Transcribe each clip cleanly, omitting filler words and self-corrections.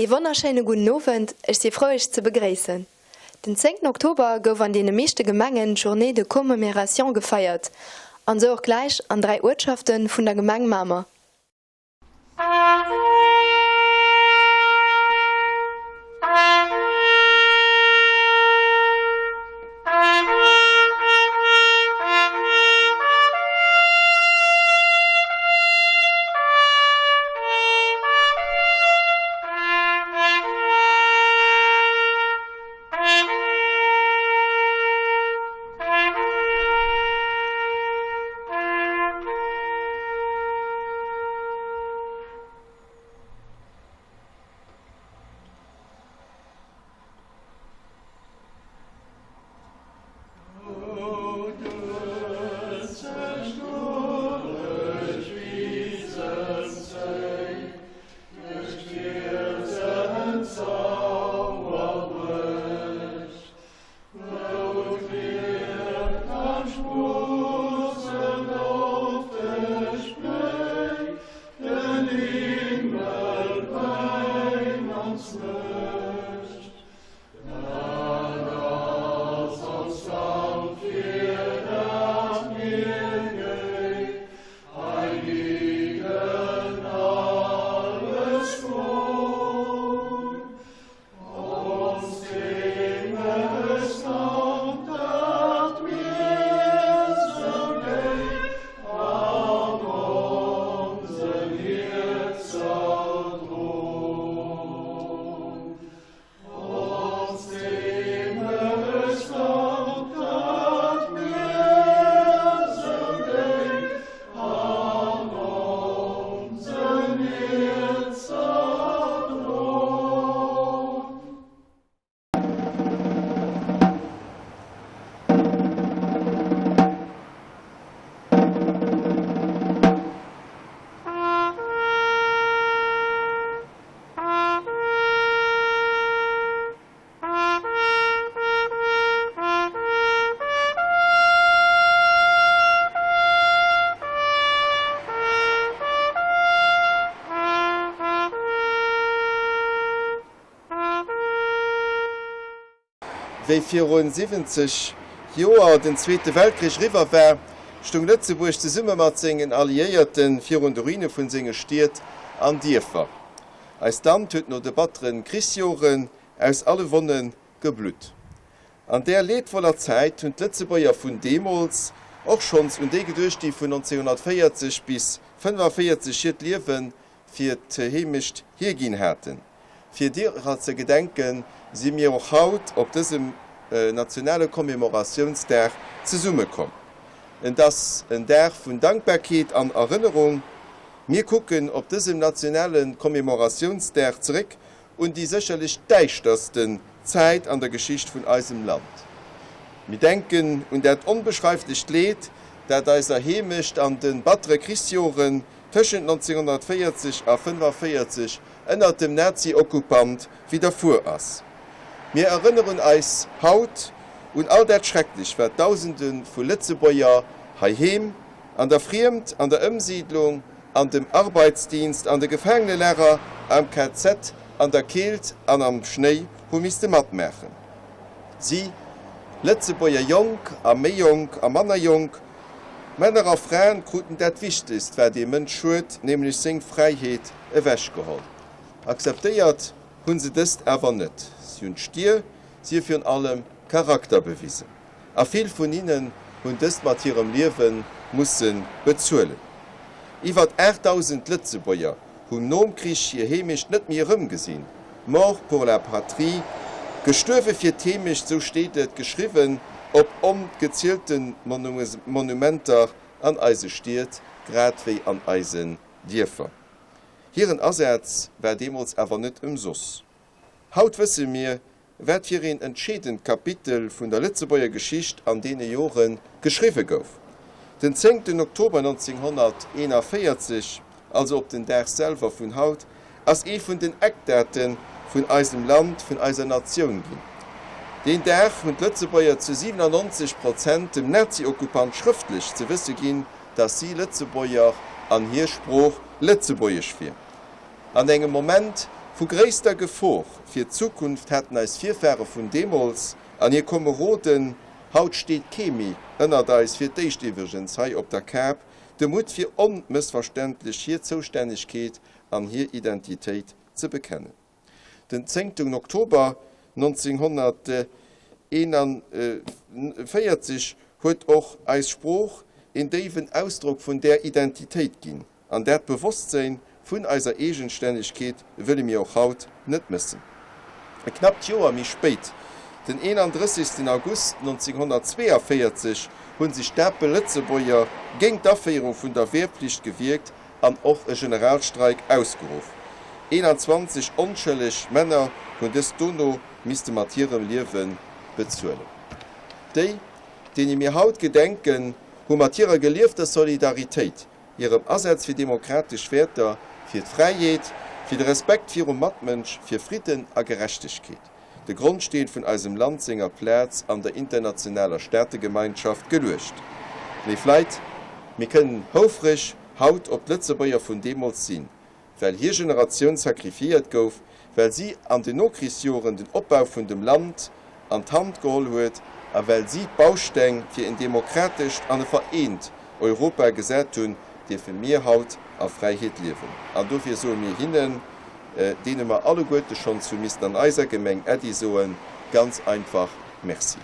Ee wonnerschéine gudden Owend, ech si frou iech ze begréissen. Den zéngten Oktober gouf an deene meeschte Gemengen d'Journée de commemération gefeiert, an sou och gläich an 3 Uertschafte vun der Gemeng Mamer. Wéi virun 70 Joer den Zweete Weltkrich eriwwer war, stoung Lëtzebuerg zesumme mat sengen Alliéierte virun de Ruine vun senge Stied an Dierfer. Eist Land huet no de batteren Krichsjoren aus alle Wonne geblutt. An där leedvoller Zäit hunn d'Lëtzebuerger vun deemools och schonns un déi geduecht, déi vun 1940 bis 45 hiert Liewe fir d'Heemecht hierginn haten. Fir deerer ze gedenken, si mir och haut op dësem nationale Commemoratiounsdag zesummekomm. Et ass en Dag vun Dankbarkeet an Erënnerung. Mir kucken op dësem nationale Commemoratiounsdag zeréck un déi sécherlech däischtersten Zäit an der Geschicht vun eisem Land. Mir denken un dat onbeschreiflecht Leed, dat eiser Heemecht an de battere Krichsjoren tëschent 1940 a 45 ënnert dem Nazi-Okkupant widderfuer ass. Mir erënneren eis haut un all dat Schrecklech, wat Dausende vu Lëtzebuerger heiheem, an der Friemd, an der Ëmsiidlung, an dem Arbeitsdienst, an de Gefaangenelager, am KZ, an der Keelt an am Schnéi hu misste matmaachen. Si, Lëtzebuerger, jonk a méi jonk a manner jonk, Männer a Fraen, kruten dat Wichtegst, wat ee Mënsch huet, nämlech seng Fräiheet, ewechgeholl. Akzeptéiert hu se dëst awer net. Si hunn d'Stier, si hu virun allem Charakter bewisen. A vill vun hinnen hunn dëst mat hirem Liewe musse bezuelen. Iwwert 8.000 Lëtzebuerger hunn nom Krich hir Heemecht net méi erëmgesinn. Mort pour la patrie, gestuerwe fir d'Heemecht, sou steet et geschriwwen op ongezielte Monumenter an eise Stied, grad wéi an eisen Dierfer. Hiren Asaz war deemools awer net ëmsoss. Haut wësse mir, wat fir een entscheedend Kapitel vun der Lëtzebuerger Geschicht an deene Jore geschriwwe gouf. Den zéngten Oktober 1941, also op den Dag selwer vun haut, ass ee vun den Eckdate vun eisem Land, vun eiser Natioun ginn. Deen Dag hunn d'Lëtzebuerger zu 97 Prozent dem Nazi-Okkupant schrëftlech ze wësse ginn, datt si Lëtzebuerger an hir Sprooch Lëtzebuergesch wier. An engem Moment, Vu gréisster Gefor fir d'Zukunft haten eis Virfahre vun deemools an hir Komeroden, haut steet kee méi ënnert eis, fir d'éischt iwwregens hei op der Kap, de Mutt fir onmëssverständlech hir Zoustännegkeet an hir Identitéit ze bekennen. Den zéngten Oktober 1941 huet och eis Sprooch een déiwen Ausdrock vun där Identitéit ginn. An dat Bewosstséin vun eiser Eegenstännegkeet wëlle mir och haut net mëssen. E knappt Joer méi spéit, den 31. August 1942, hu sech dapel Lëtzebuerger géint d'Aféierung vun der Wehrpflicht gewierkt an och e Generalstreik ausgeruff. 21 onschëlleg Männer hunn dëst dono misste mat hirem Liewe bezuelen. Déi, deene mir haut gedenken, hu mat hirer geliefter Solidaritéit, hirem Asaz fir demokratesch Wäerter, fir d'Fräiheet, fir de Respekt virum Matmënsch, fir Fridden a Gerechtegkeet, de Grondsteen vun eisem Land senger Plaz an der internationaler Staategemeinschaft geluecht. Léif Leit, mir kënnen houfreg haut op d'Lëtzebuerger vun deemools sinn, well hir Generatioun sacrifiéiert gouf, well si an den Nokrichsjoren den Opbau vun dem Land an d'Hand geholl huet a well si d'Bausteng fir en demokratescht an e vereent Europa gesat hunn, dierfe mir haut a Fräiheet liewen. An dofir soe mir hinnen, deene mer alleguerte schonns hu missten an eiser Gemeng Äddi soen, ganz einfach Merci.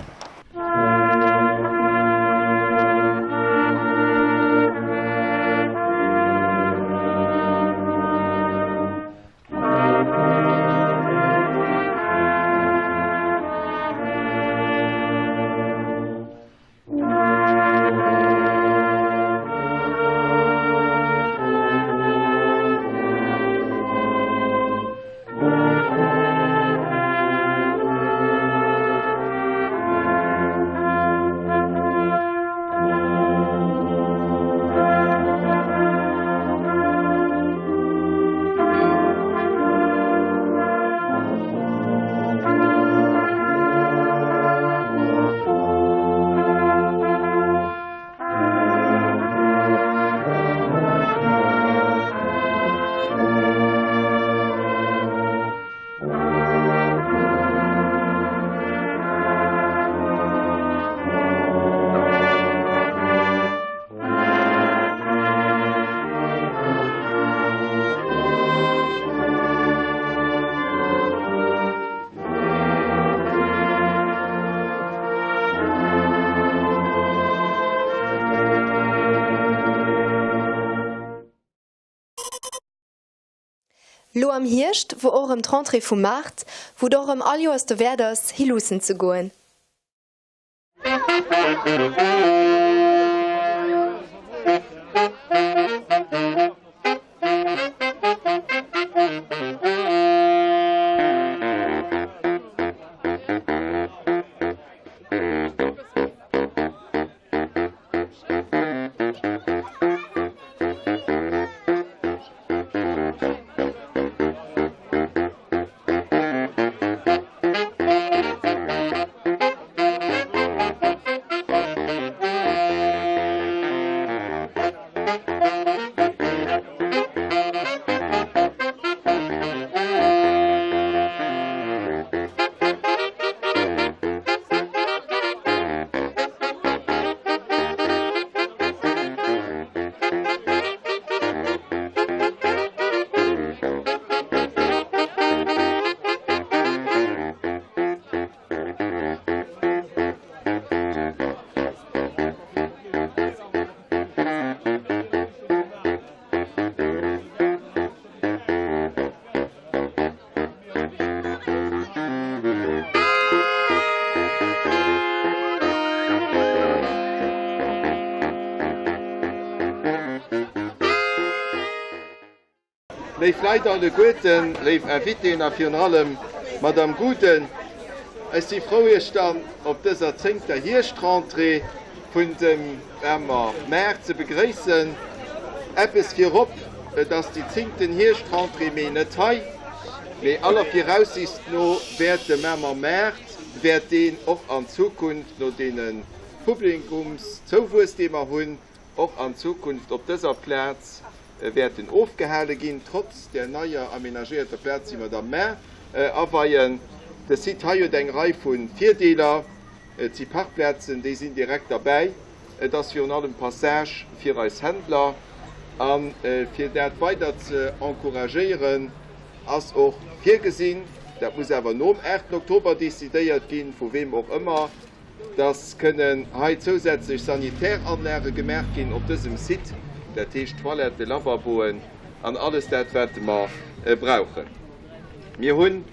Lo am Hierscht wor och erëm d'Rentrée vum Maart, wou et och erëm all Joers dowäert ass, hi luussen ze goen. Léif Leit alleguerten, léif Invitéen a virun allem Madame Guden, ech si frou Iech dann op dëser zéngter Hierschtentrée vun dem Mamer Maart ze begréissen. Eppes virop, Et ass déi zéngten Hierschtentrée, mee net hei, mee aller Viraussicht no wäert de Mamer Maart, wäert deen och an Zukunft, no deene Publikumszouwuess dee mer hunn, och an Zukunft op dëser Plaz. wäerten ofgehale ginn, trotz där neier amenagéierter Plaz, déi mer da mar aweien. De Site hei huet eng Rei vu Virdeeler. Et si Parkplazen, déi sinn direkt derbäi. Et ass virun allem Passage fir eis Händler. A fir dat weider ze encouragéieren, ass och virgesinn, dat muss awer nom 8 Oktober decidéiert ginn, vu weem och ëmmer, dass kënnen hei zousätzlech Sanitäranlage gemaach ginn op dësem Site, dat heescht Toiletten, Lavaboen an alles dat, wat mer brauchen. Mir hunn,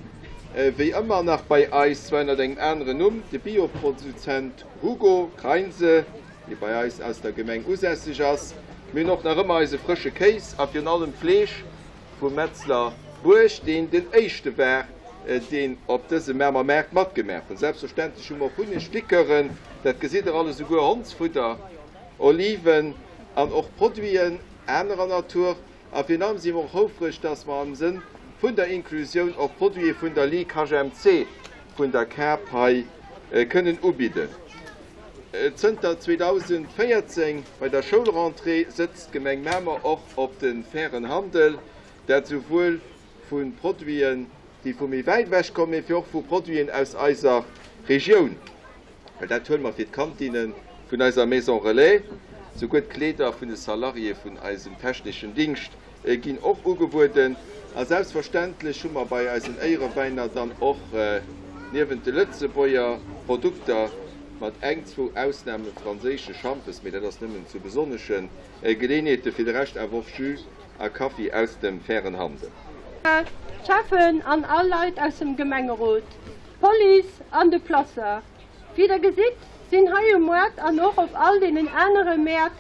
wéi ëmmer, nach bei eis, zwar ënnert engem aneren Numm, de Bioproduzent Hugo Kreinse, dee bei eis aus der Gemeng usässeg ass. Mir hunn och nach ëmmer eise frësche Kéis a virun allem Fleesch vum Metzler Buerg, deen den éischte war, deen op dësem Mamer Maart matgemaach hunn. Selbstverständlech hu mer och Hunneg, Likören, dat gesitt der alles, esouguer Hondsfudder, Oliven an och Produiten anerer Natur. A virun allem si mer och houfreg, dass mer am Sënn vun der Inklusioun och Produite vun der Ligue HMC vun der KAP hei kënnen ubidden. Zënter 2014 bei der Schoulrentrée sëtzt d'Gemeng Mamer och op de fairen Handel, dat souwuel vu Produiten, déi vu méi wäit ewech kommen, mee fir och vu Produiten aus eiser Regioun. Well dat huele mer fir d'Kantinne vun eiser Maison Relais. Souguer d'Kleeder vun de Salariéë vun eisem techneschen Dingscht ginn och ugebueden. A selbstverständlech hu mer bei eisen Éierewäiner dann och niewent de Lëtzebuerger Produkter, mat eng, zwou Ausname franséische Schampes, mee dat ass nëmmen zu besonnesche Geleeënheeten, fir de Rescht awer och Jus a Kaffi aus dem fairen Handel. D'Cheffen an all Leit aus dem Gemengerot, d'Police an de Placeur. Wéi der gesitt, sinn hei um Moart an och op all deenen anere Mäert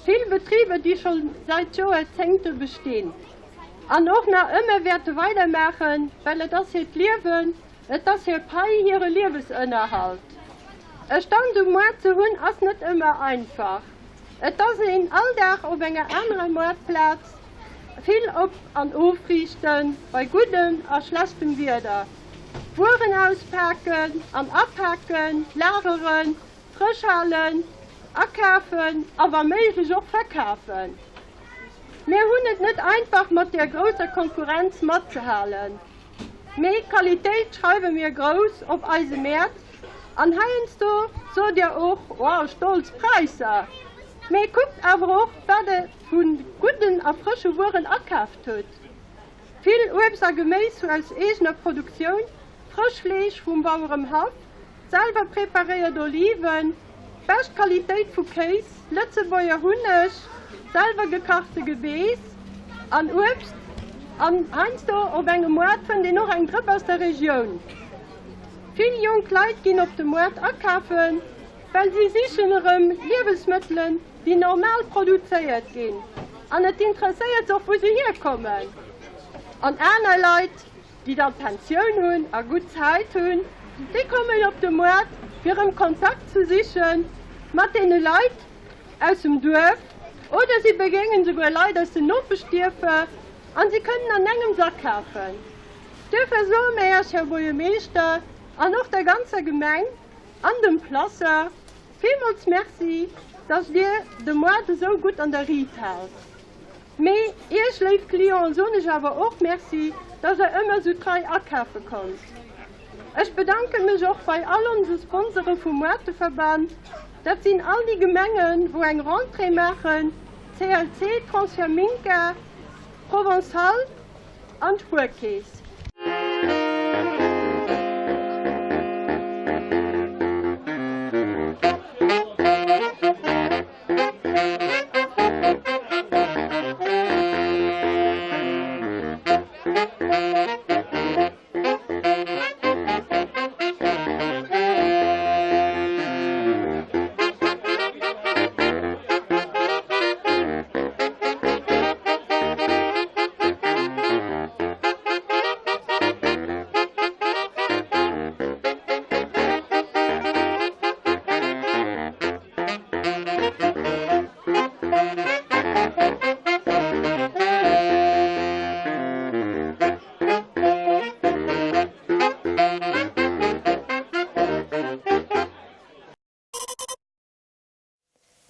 vill Betriber, déi scho säit Joerzéngte bestinn an och nach ëmmer wäerte weidermaachen, well et ass hiert Liewen, et ass hir Pai, hire Liewesënnerhalt. E Stand um Moart ze hunn, ass net ëmmer einfach. Et ass een all Dag op enger anerer Moartplaz, vill op an ofriichten, bei guddem a schlechtem Wieder, Wueren auspaken an apaken, lageren, frësch halen, akafen a wa méiglech och verkafen. Mir hunn et net einfach mat där grousser Konkurrenz matzehalen, mee Qualitéit schreiwe mir grouss op eise Mäert an heiansdo sot Dir och, Wow, stolz Präisser! Mee kuckt awer och wat Der vu gudden a frësche Wueren akaaft hutt. Vill Uebst a Geméis aus eegener Produktioun, frësch Fleesch vum Baueremhaff, selwer preparéiert Oliven, bescht Qualitéit vu Kéis, Lëtzebuerger Hunneg, selwer gekachte Gebeess an Uebst an heiansdo op engem Moart fënnt een och eng Drëpp aus der Regioun. Vill jonk Leit ginn op de Moart akafen, well si sichen erëm Liewesmëttelen, déi normal produzéiert ginn an et interesséiert se och wou se hierkommen. An aner Leit, déi dann d'Pensioun hunn a gutt Zäit hunn, déi kommen op de Moart fir erëm Kontakt ze siche mat deene Leit aus dem Duerf oder si begéngen souguer Leit aus den Nopeschdierfer an si kënnen an engems akafen. Duerfir soe mir Iech, Här Buergermeeschter, an och der ganzer Gemeng an dem Placeur, Villmools Merci, dass Dir de Moart esou gutt an der Riit haalt. Mee Iech, léif Clienten, soen ech awer och Merci, dass Der ëmmer esou trei akafe kommt. Ech bedanke mech och bei all onse Sponsore vum Moarteverband. Dat sinn all déi Gemengen, wou eng Rentrée maachen, CLC, Transfer Minka, Provençale an d'Spuerkeess.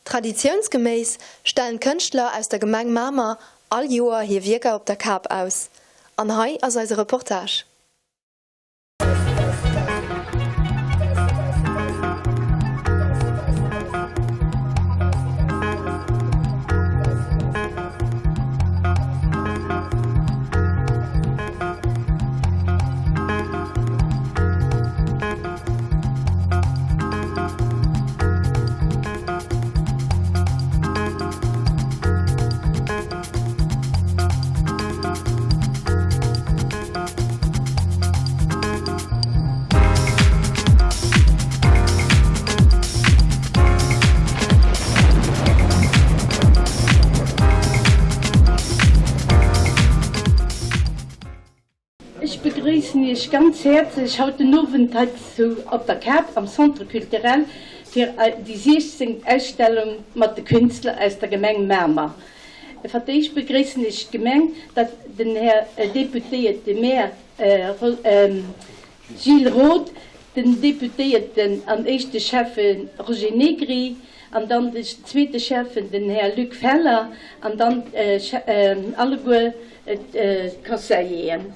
Traditiounsgeméiss stellen d'Kënschtler aus der Gemeng Mamer. all Joer hir Wierker op der Kap aus. An hei ass eise Reportage. Ech begréissen Iech ganz häerzlech haut den Owend hei zu op der Kap am Centre Culturel fir déi 16. Ausstellung mat de Künstler aus der Gemeng Mamer. Fir d'éischt begréissen ech d'Gemeng, dat den Här Deputéierte Maire Gilles Roth, den Deputéierten an éischte Schäffe Roger Negri an dann de zweete Schäffen, den Här Luc Feller, an dann alleguer d'Conseilleren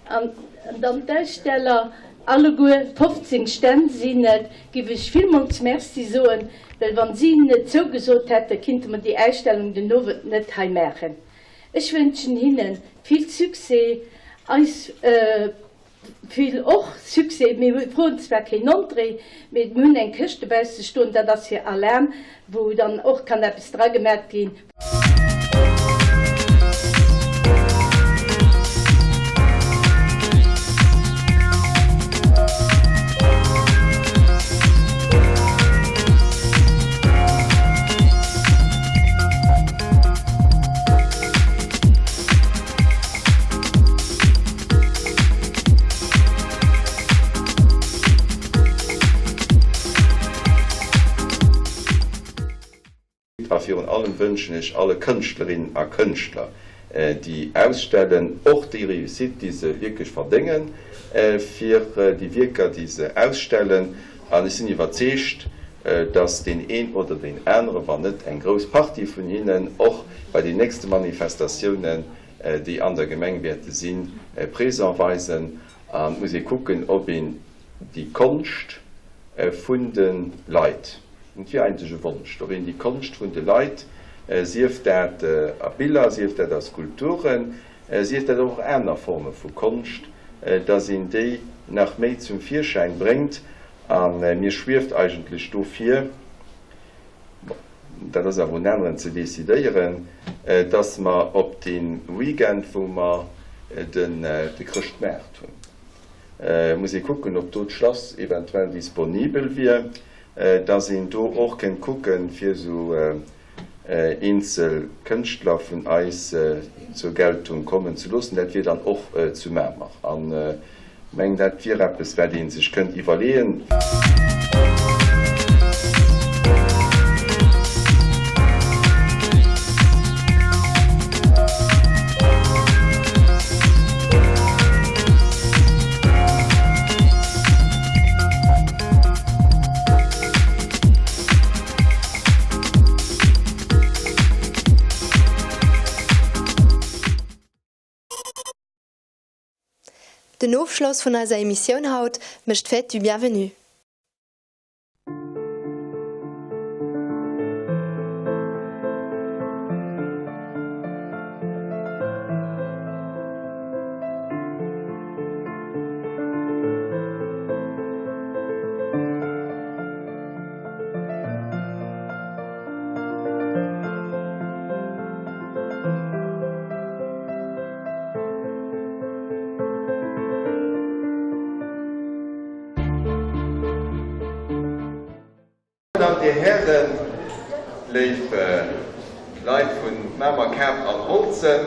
an dann d'Aussteller, alleguer 15 Stänn sinn et, géif ech villmools Merci soen, well wa si net zougesot hätten, kinnte mer déi Ausstellung den Owend net hei maachen. Ech wënschen hinne vill Succès, eis vill och Succès. Mir froen zwar keen Entrée, mee mir hunn eng Këscht dobausse stoen, dat ass fir Alarm, wou dann och kann eppes dragemat ginn. A virun allem wënschen ech alle Kënschtlerinnen a Kënschtler, déi ausstellen, och déi Réussite, déi se wierklech verdéngen fir déi Wierker, déi se ausstellen. An ech sinn iwwerzeegt, dass deen een oder deen anere, wann net eng grouss Partie vun hinnen, och bei den nächste Manifestatiounen, déi an der Gemeng wäerte sinn, présent weisen. An et muss ee kucken, ob een déi Konscht vun de Leit, et wier eigentlech e Wonsch, ob een déi Konscht vun de Leit, sief dat a Biller, sief dat a Skulpturen, sief dat och aner Forme vu Konscht, dass een déi nach méi zum Virschäin bréngt. A mir schwieft eigentlech do vir, bon, dat ass awer un aneren ze decidéieren, dass mer op dee Weekend, wou mer de Chrëschtmaart hunn, muss ee kucken, ob do d'Schlass eventuell disponibel wier, dass een do och kéint kucken, fir esou eenzel Kënschtler vun eis zur Geltung kommen ze loossen. Dat wier dann och zu Mamer. An mengen, dat wier eppes, wat ee sech kënnt iwwerleeën. Den Ofschloss vun eiser Emissioun haut mécht d'Fête du Bienvenu. Damen, Dir Hären, léif Leit vun Mamer, Kap an Holzem,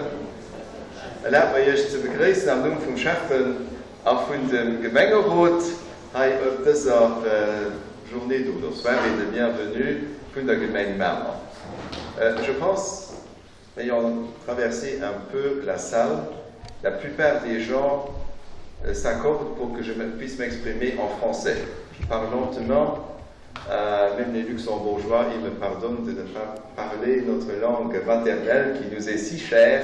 erlaabt mer Iech ze begréissen am Numm vum Schäffen a vun dem Gemengerot hei op dëser Journée oder Soirée de bienvenue vun der Gemeng Mamer. Je pense, ayant traversé un peu la salle, la plupart des gens s'accordent pour que je puisse m'exprimer en français. Je parle lentement. Euh, même les luxembourgeois, ils me pardonnent de ne pas parler notre langue maternelle qui nous est si chère,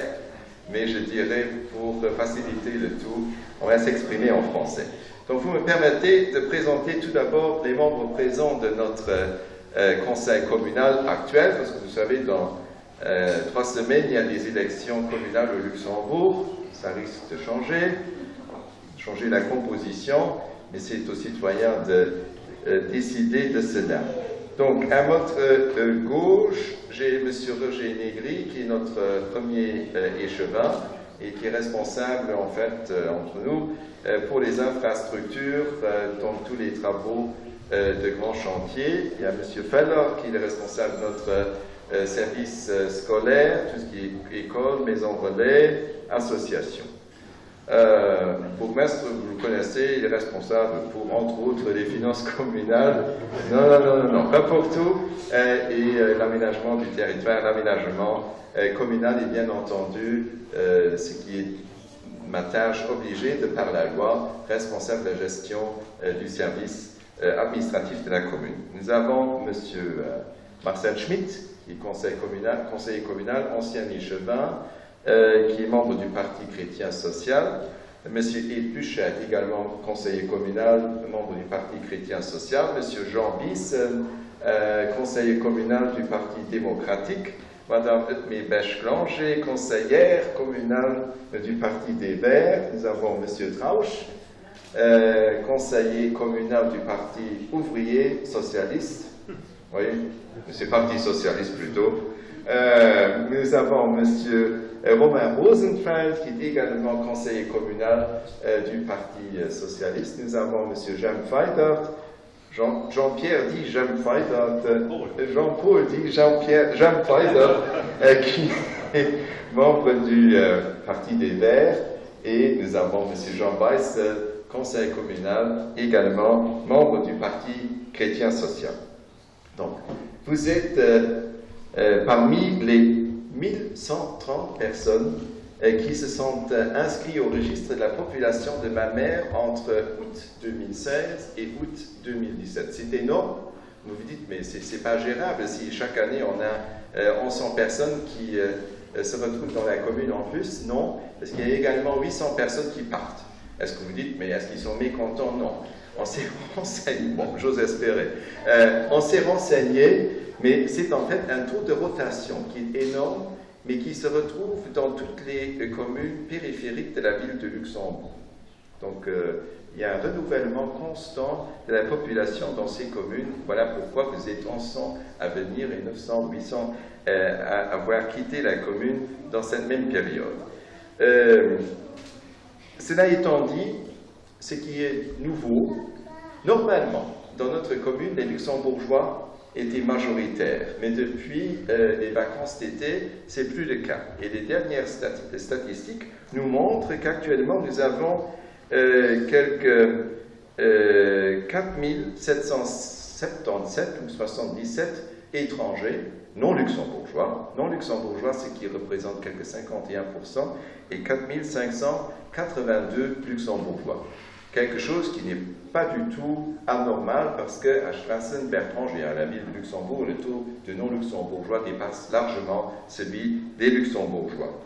mais je dirais pour faciliter le tout, on va s'exprimer en français. Donc vous me permettez de présenter tout d'abord les membres présents de notre euh, conseil communal actuel, parce que vous savez, dans euh, trois semaines, il y a des élections communales au Luxembourg, ça risque de changer, changer la composition, mais c'est aux citoyens de euh, décider de cela. Donc à votre euh, gauche, j'ai monsieur Roger Negri qui est notre euh, premier euh, échevin et qui est responsable en fait euh, entre nous euh, pour les infrastructures, euh, donc tous les travaux euh, de grands chantiers. Il y a monsieur Feller qui est le responsable de notre euh, service euh, scolaire, tout ce qui est école, maison relais, association. Euh, bourgmestre, vous le connaissez, il est responsable pour, entre autres, les finances communales. Non, non, non, non, non pas pour tout. Euh, et euh, l'aménagement du territoire, l'aménagement euh, communal et bien entendu, euh, ce qui est ma tâche obligée de par la loi, responsable de la gestion euh, du service euh, administratif de la commune. Nous avons monsieur euh, Marcel Schmitt, qui est conseiller communal, conseiller communal ancien échevin, euh, qui est membre du Parti chrétien social. Monsieur Yves Buchet, également conseiller communal, membre du Parti chrétien social. Monsieur Jean Bissen, euh, conseiller communal du Parti démocratique. Madame Edmé Bech-Glanger, conseillère communale du Parti des Verts. Nous avons Monsieur Trausch, euh, conseiller communal du Parti ouvrier socialiste. Oui, c'est Parti socialiste plutôt. Euh, nous avons Monsieur euh, Romain Rosenfeld, qui est également conseiller communal euh, du Parti euh, socialiste. Nous avons Monsieur Jean Feidert, Jean, Jean-Pierre dit Jean Feidert, euh, Jean-Paul dit Jean-Pierre Jean Feidert, euh, qui est membre du euh, Parti des Verts. Et nous avons Monsieur Jean Weiss, conseiller communal, également membre du Parti chrétien social. Donc, vous êtes euh, euh, parmi les 1130 personnes euh, qui se sont euh, inscrites au registre de la population de ma mère entre août 2016 et août 2017. C'est énorme. Vous vous dites, mais c'est pas gérable si chaque année on a euh, 1100 personnes qui euh, se retrouvent dans la commune en plus. Non, parce qu'il y a également 800 personnes qui partent. Est-ce que vous dites, mais est-ce qu'ils sont mécontents Non. On s'est renseigné, bon, j'ose espérer. Euh, on s'est renseigné, mais c'est en fait un taux de rotation qui est énorme, mais qui se retrouve dans toutes les communes périphériques de la ville de Luxembourg. Donc euh, il y a un renouvellement constant de la population dans ces communes. Voilà pourquoi vous êtes 1100 à venir et 900, 800 euh, à avoir quitté la commune dans cette même période. Euh, cela étant dit, ce qui est nouveau, normalement, dans notre commune, les luxembourgeois étaient majoritaires, mais depuis euh, les vacances d'été, c'est plus le cas. Et les dernières stati statistiques nous montrent qu'actuellement, nous avons euh, quelques euh, 4777 ou 77 étrangers non luxembourgeois, non luxembourgeois, ce qui représente quelques 51%, et 4582 luxembourgeois. Quelque chose qui n'est pas du tout anormal parce qu'à Strassen, Bertrange et à la ville de Luxembourg, le taux de non-luxembourgeois dépasse largement celui des luxembourgeois.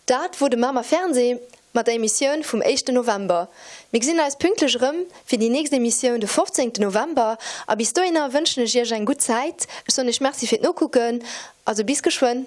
Dat wor de Mamer Fernseh mat der Emissioun vum éischten November. Mir gesinn eis pünktlech erëm fir déi nächst Emissioun de 15 November a bis dohinner wënschen ech iech eng gutt Zäit. Ech soen iech Merci fir d'Nokucken, also bis geschwënn.